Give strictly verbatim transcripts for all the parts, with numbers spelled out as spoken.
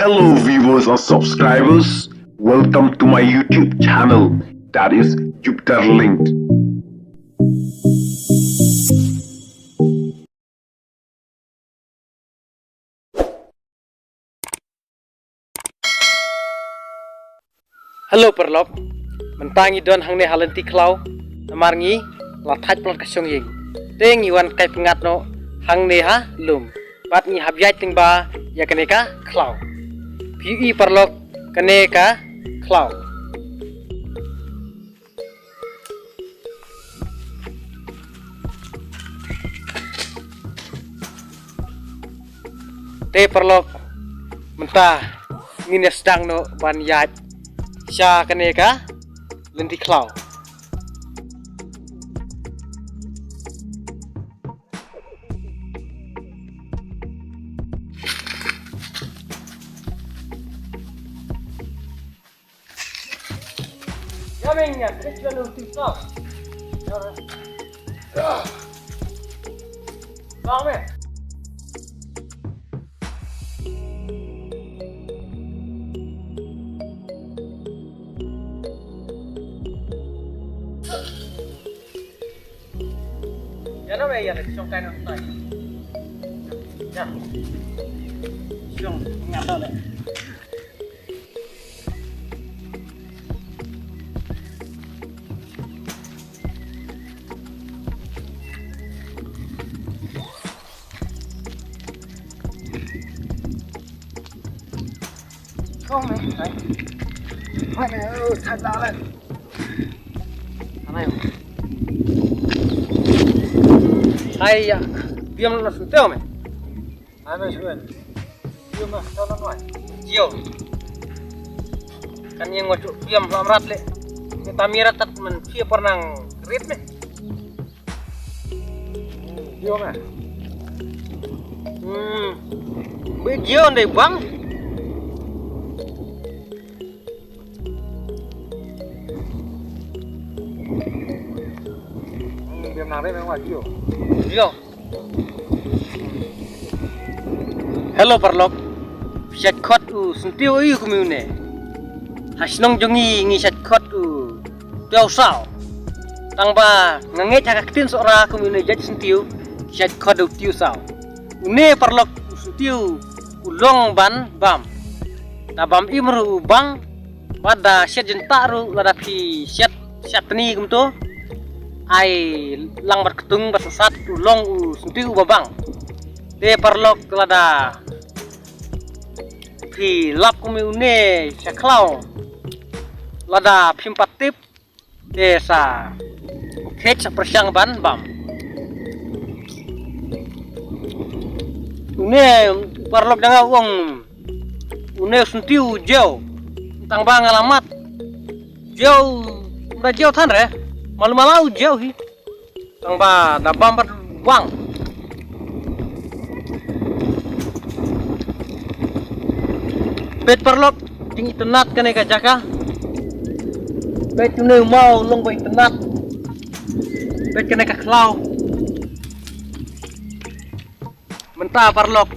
Hello viewers and subscribers, welcome to my YouTube channel, that is Jupiter Linked. Hello paralok. Mynta ngi don hangne ha lynti khlaw. Namar ngi la thait palat ka shong ïing. Te ngi wan kai pyngngad noh hangne ha lum. Bad ngi hap ïaid lyngba ïa kane ka khlaw. Phi ïohi paralok, kane ka khlaw. Te paralok, mynta ngin ïa sdang noh ban ïaid sha kane ka lynti khlaw. Ai ya, biam na senteo me. Ai me suen. Biam na senteo na noi. Jio. Kan yang ngocok biam lam rat le. Kita mirat tat men sia pernang rit me. Jio me. Hmm. Be jio ndai bang. Hello paralok. Shait khot u sentiew ïa kumne. Ha shnong jong ngi ngi shait khot u tiew saw. Tang ba nga ngeit ha ka ktien Sohra kumne jait sentiew shait khot u tiew saw. Une paralok u sentiew u long ban bam. Da bam im ruh u bang. Bad da shet jynta ruh lada phi shet shet tni kumto. Ai lang bad ktung bad sat u long u sentiew u babang. Te paralok lada phi lap kum une sha khlaw. Lada phim pat tip. Te sa khet sa pyrshang ban bam. Une paralok dang ong une sentiew jeo. Tang ba nga la mat jeo, da jeo than re. Malu malu jeo hi. Tang ba da bam bad wang. Peit paralok, jing itynnad kane ka jaka. Peit une u maw long ba itynnad. Peit kane ka khlaw. Mynta paralok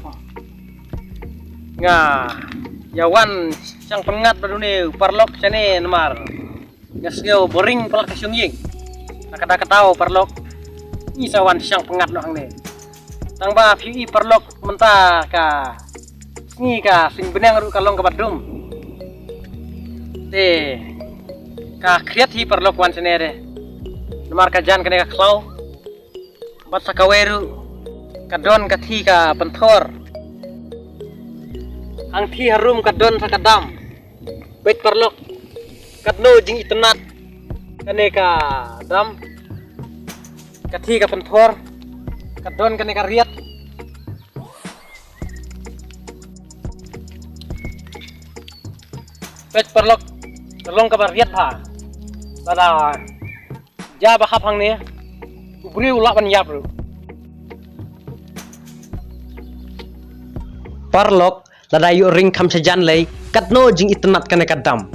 nga ïa wan shang pyngngad bad une u paralok shane namar nga sngew boring palat ka shong ïing. Na kata kata paralok ngi sa wan shang pyngngad noh hangne. Tang ba phi i paralok mynta ka sngi ka suiñ bneng ruh ka long kaba dum. Te ka khriat hi paralok wan shane re. Namar ka jan kane ka khlaw. Bad sa kawei ruh ka don ka thi ka pynthor. Hangthie harum ka don sa ka dam. Peit paralok katno jing itynnad kane ka dam. Ka thi ka pynthor ka don kane ka riat. Peit paralok ka long kaba riat bha. Lada ja ba hap hangne u briew u lah ban ïap ruh. Paralok lada ïoh ring kham shajan lei katno jing itynnad kane ka dam.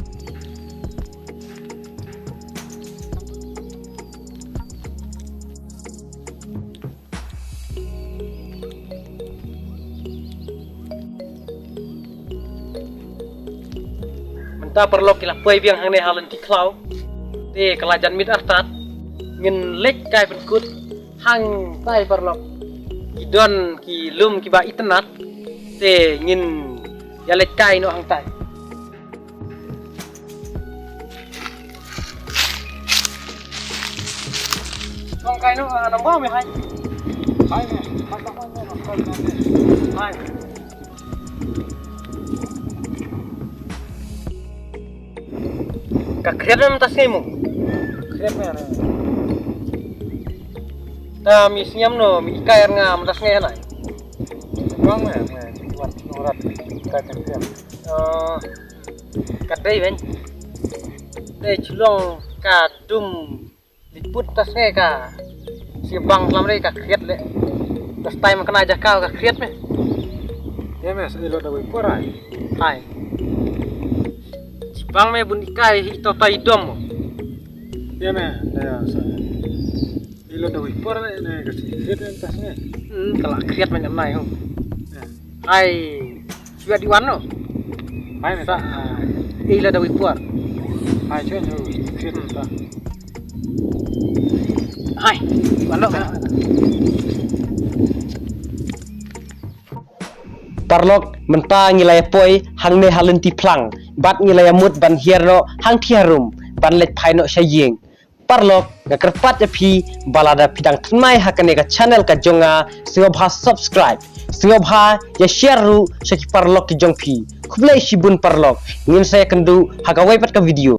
Ta paralok, ki la poi biang hangne ha lynti khlaw. Te ka la jan miet artat. Ngin leit kai pynkut hangtai paralok. Ki don ki lum kiba itynnat. Te ngin ïa leit kai noh hangtai. Shong kai noh, ah, nang ba me hai. Hai me, hai ba me, hai. Hai. Ka khriat me mynta sngi mo. Khriat me ne. Ta mi sngem no, mi kai nga mynta sngi hanai. Bang me, me, wat nongrat kai kan khriat. Eh, ka dei ben. Dei chulong ka dum. Liput ta sngi ka. Si bang lam re ka khriat le. Last time ka na jaka ka khriat me. Ïa me, sa ilo da wei por ai. Hai. Si bang me bun ikai hi to tai dom mo. Ïa me, ïa sa. Ilo da wei por ne, ne ka si khriat me ta sngi. Hmm, ka la khriat me nai ho. Ïa. Hai. Shuwa di wan no. Hai me. Sa, ah, ilo da wei por. Hai, shuwa, shuwa. Khriat me ta. Hai, wan noh. Paralok, mynta ngi la ïa poi hangne ha lynti phlang, bad ngi la ïa mut ban hiar noh hangthie harum, ban leit phai noh sha ïing. Paralok, nga kyrpad ïa phi ba lada phi dang thymmai ha kane ka channel ka jong nga, sngewbha subscribe, sngewbha ïa share ruh sha ki paralok ki jong phi. Khublei shibun paralok, ngin sa ïakynduh ha kawei pat ka video.